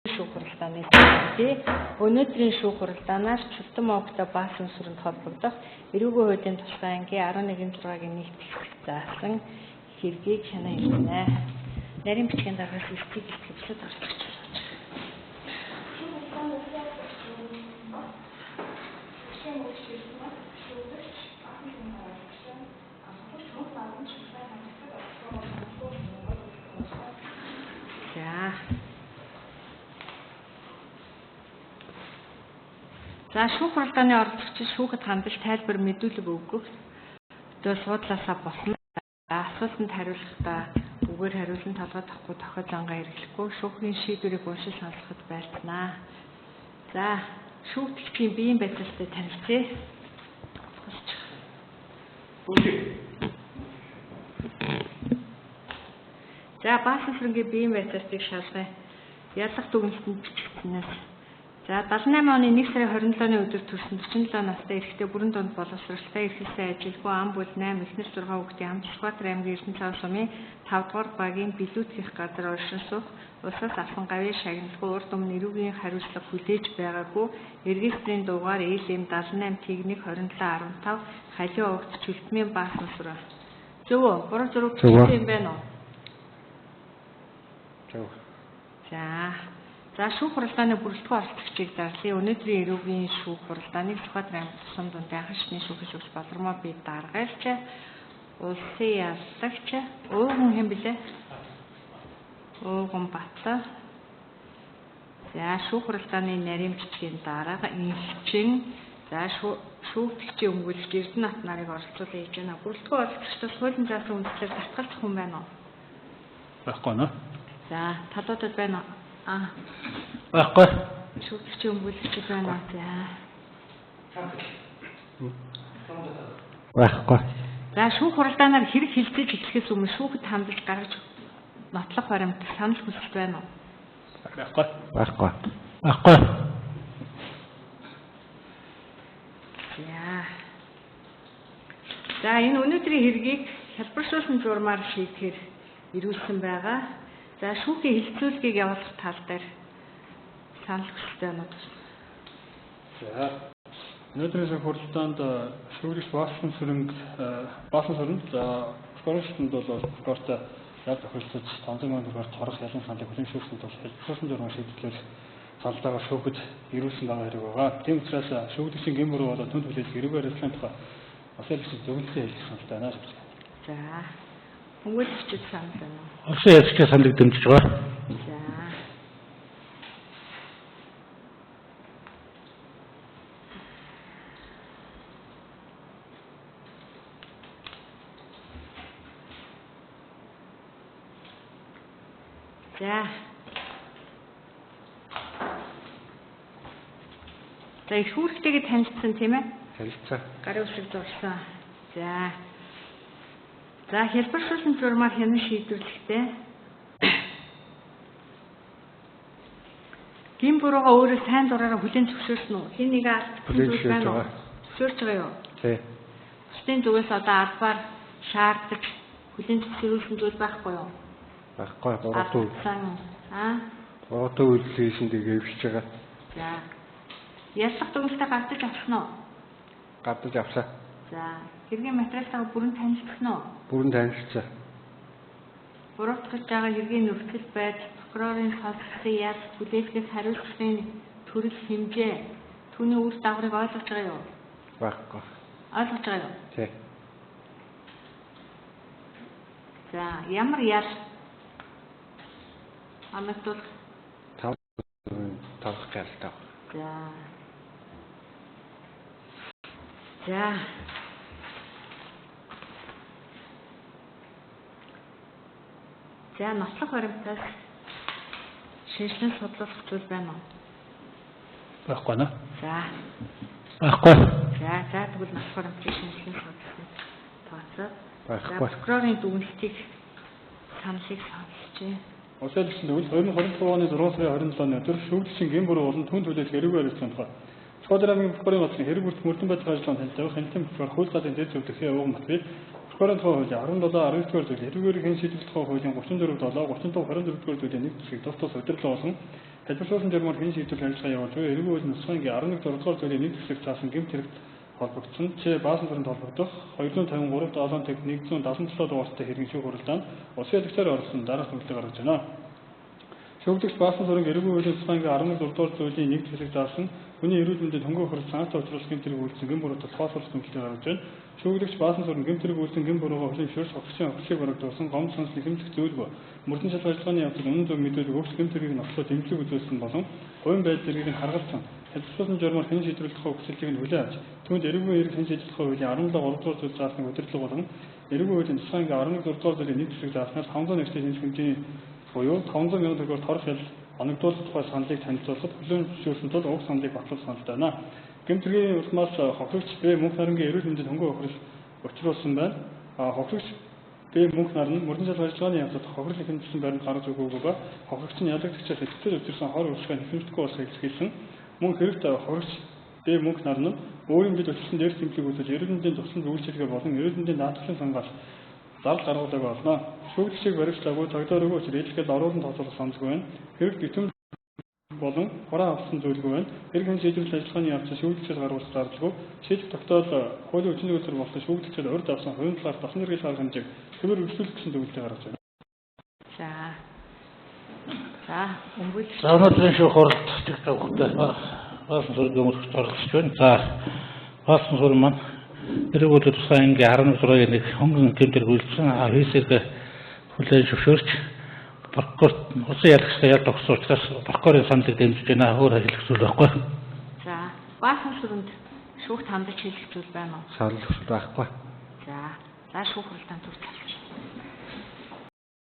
Шүүх хуралдааны төлөвлөлтийг өнөөдрийн шүүх хуралдаанаар Чултан Могтой баасан сүрэнд холбогдох эрүүгийн хуулийн тусгай ангийн 11.6-гийн 1 хэсэгт заасан хэргийг хянан хэлнэ. Нарийн бичгийн дараагаас эсхийг итгэвчлээд оролцож байна. За. За шүүх хуралдааны оролцогчид шүүхэд хандаж тайлбар мэдүүлэг өгөх одоо суудлаасаа болно. Асуултанд хариулахдаа үгээр хариулан толгой тохгүй тохиол зангаа хэрэглэхгүй шүүхийн шийдвэрийг уншиж сонсоход байлцнаа. За шүүгчдийн биеийн байдлалтай танилцъя. За баасан сүрэнгийн биеийн байдлыг шалгая. Ялах дүгнэлтэнд бичигдсэнээс. За 78 оны 1 сарын 27-ны өдөр төрсэн 47 настай эрэгтэй бүрэн дунд боловсралтай эрхэлсэн ажилгүй ам бүл 8 эхнэр 6 хүүхдийн ам Сүхбаатар аймгийн Эрдэнэ сумын 5 дугаар багийн билүүтгэх газар оршин суух улсаас авсан гавьяа шагналгүй урд өмнө эрүүгийн хариуцлага хүлээж байгаагүй регистрийн дугаар ЭЛМ 78 Т1 2715 халиу овогт Чүлтмийн баасан сүрэн. Зөв үү? Буруу зураг бичсэн юм байна уу? Зөв. За. За шүүх хуралдааны бүрэлдэхүүн оролцогчийг зарлая. Өнөөдрийн эрүүгийн шүүх хуралдааныг Сүхбаатар аймаг тусам дунд анхан шатны шүүхийн шүүгч Болормоо би даргайлч улсын яллагч Ууган хэн блэ? Ууган Бат. За шүүх хуралдааны нарийн бичгийн дарга инхчин за шүүгчдийн өмгөөлөгч Эрдэнэт нарыг оролцуулан хийж байна. Бүрэлдэхүүн оролцогчдоос хуулийн заасан үндслээр татгалзах хүн байна уу? Байхгүй нөө. За талуудад байна уу? Аа. Байхгүй. Шүүгчдийн өмгөөлөгчд байна уу? За. Байхгүй. За шүүх хуралдаанаар хэрэг хилцээж эхлэхээс өмнө шүүхэд хандаж гаргаж нотлох баримт санал хүсэлт байна уу? Байхгүй. Байхгүй. Байхгүй. За. За энэ өнөөдрийн хэргийг хялбаршуулсан журмаар шийдэхээр ирүүлсэн байгаа. За шүүхийн хилцүүлгийг явуулах тал дээр санал хүсэлт байна уу? За. Өнөөдрийн шүүх хуралдаанд шүүгч баасан сүрэнг баасан сүрэнд за прокурорчтод бол прокурортой ял тохиолдож 500,000 төгрөгөөр торох ялан саналыг хүлээн зөвшөөрсөн тул хялбаршуулсан журмаар шийдвэрлэх саналтайгаар шүүхэд ирүүлсэн байгаа хэрэг байгаа. Тийм учраас шүүгчдийн гэм буруу болоод түн хүлээлт эрүүгээр хариуцлагын тухай улсын яллагчид зөвлөлтөө хэлэх саналтай байна гэж. За. Өмгөөлөгчид санал байна уу? Улсын яллагчдын саналыг дэмжиж байгаа. За. За. За их хүүхдтэйгээ танилцсан тийм ээ? Танилцсан. Гарын үсэг зурсан. За. За хялбаршуулсан журмаар хянан шийдвэрлэхдээ гин буруугаа өөрөө сайн дураараа хүлээн зөвшөөрсөн үү? Хин нэг алдсан Хүлээн зүйл байна уу? зөвшөөрж байгаа. Зөвшөөрч байгаа юу? Тий. Бусдын зүгээс одоо албаар шаардаж хүлээн зөвшөөрүүлсэн зүйл байхгүй юу? Байхгүй. Буруутай. Алдсан. Аа. Буруутай үйлдэл хийсэн дэгээ эвшиж байгаа. За. Яллах дүгнэлтээ гардаж авсан уу? Гардаж авсан. За. Хэргийн материалтайгаа бүрэн танилцсан уу? Бүрэн танилцсан. Буруутгаж байгаа хэргийн нөхцөл байдал, прокурорын сонсгосон ял, хүлээлгэх хариуцлагын төрөл хэмжээ, түүний үр дагаврыг ойлгож байгаа юу? Байхгүй. Ойлгож байгаа юу? Тий. За, ямар ял оногдуулах? 5 тавх ялтай. За. За. За, нотлох баримтаас шинжилэн судлах зүйл байна уу? Байхгүй нөө. За. Байхгүй. За, за тэгвэл нотлох баримтыг шинжилэн судлах тооцоо. За, Байхгүй. прокурорын дүгнэлтийг саналыг сонсчээ. Улсын яллагчдын төгөл 2023 оны 6 сарын 27-ны өдөр шүүгчдийн гэм буруу болон түн хүлээлт эрүүгээр хариуцлагын тухай Сүхбаатар аймгийн прокурорын газрын хэрэг бүрт мөрдөн байдлах ажиллагаанд танилцах хяналтын прокурор хууль задлын дэд зөвлөхийн Ууган Батбий прокурорын тухай хуулийн 17 19 дугаар зүйл эрүүгээр хэн шийдвэрлэх тухай хуулийн 34 7 35 24 дугаар зүйлийн нэг хэсгийг тус тус удирдлага болон Хэлбэршүүлсэн журмаар хэн шийдвэрлэх ажиллагаа явуулж буй эрүүл хуулийн тусгай ангийн 11 6 дугаар зүйлийн 1 хэсэг заасан гэмт хэрэгт холбогдсон Ч Баасан сүрэнд холбогдох 253 7 тэг 177 дугаартай хэргийн шүүх хуралдаанд улсын ялагчаар оролцсон дараах дүгнэлтийг гаргаж байна. Шүүгдэгч Баасан сүрэнг эрүүл хуулийн тусгай ангийн 11 6 дугаар зүйлийн 1 хэсэг заасан хүний эрүүл мэндэд хөнгө хохирол санаатай учруулах гэмт хэрэг үйлдсэн гэм буруутай тоосруулах дүгнэлтийг гаргаж байна. Шүүгдэгч Баасан сүрэн гэмт хэрэг үйлдсэн гэм буруугаа хүлээн зөвшөөрч хохирчийн хохирлыг барагдуулсан гомд сонслыг хэмжих зүйлгүй мөрдөн шалах ажиллагааны явцад үнэн зөв мэдээлэл өгч гэмт хэргийг нохлоо дэмжлэг үзүүлсэн болон хувийн байдал зэргийг нь харгалзан хэлбэршүүлсэн журмаар хэн шийдвэрлэх тухай хүсэлтийг нь хүлээн авч түүнд эрүүл эрэг хэн шийдвэрлэх хуулийн 17 3 дугаар зүйл заасан удирдлага болон эрүүл хуулийн тусгай ангийн 11 6 дугаар зүйлийн 1 хэсэг зааснаар 500 нэртэй шинжих хэмжээний буюу 500 мянган төгрөгөөр торох хял оногдуулах тухай саналыг танилцуулахад хүлээн зөвшөөрсөн тул уг саналыг батлах саналтай байна. Гэмт хэргийн улмаас хохирогч Б мөнх нарангийн эрүүл мэндэд хөнгөн хохирол учруулсан байна. Хохирогч Б мөнх нар нь мөрдөн шалах ажиллагааны явцад хохирол нэхэмжлсэн баримт гаргаж өгөөгүй ба хохирогч нь ялагдагчаас итгэл учирсан хор урьдчилгаа нэхэмжлэхгүй болохыг илэрхийлсэн. Мөн хэрэгт хохирогч Б мөнх нар нь өөрийн бид учирсан дээрх тэмдэглэг үзүүл эрүүл мэндийн тусламж үйлчилгээ болон эрүүл мэндийн даатгалын сангаас зардал гаргуулаагүй болно. Шүүгдэгчийг баривчлаагүй цагдаа өргөө учир илтгэл оруулан тооцоолох саналгүй байна. Хэрэг битүүм болон хураа авсан зүйлгүй байна. Хэрэг хэн шийдвэрлэх ажиллагааны явцад шүүгдэгчээс гаргуулах зардалгүй. Шийдэх тогтоол хуулийн хүчин төлөөр болсон шүүгдэгчид урьд авсан хувийн талаар дасан зэрэглэл арга хэмжээг хэвээр үргэлжлүүлэх гэсэн дүгнэлтийг гаргаж байна. За. За, өмгөөлөгч. За өнөөдрийн шүүх хуралд тэг тавхтай Баасан сүргийн өмнөх оролцож байна. За Баасан сүр маань эрүүл хуулийн тусгай ангийн 11 6-ын 1 хөнгөн гэмт хэрэг үйлдсэн хийсэрэг хүлээн зөвшөөрч прокурор улсын ялагчтай ял тогтсон учраас прокурорын саналыг дэмжиж байна. Өөр хэлэх зүйл байхгүй. За, Баасан сүрэнд шүүхт хандаж хэлэх зүйл байна уу? Санал хүсэл байхгүй. За, за шүүх хуралдаан төр.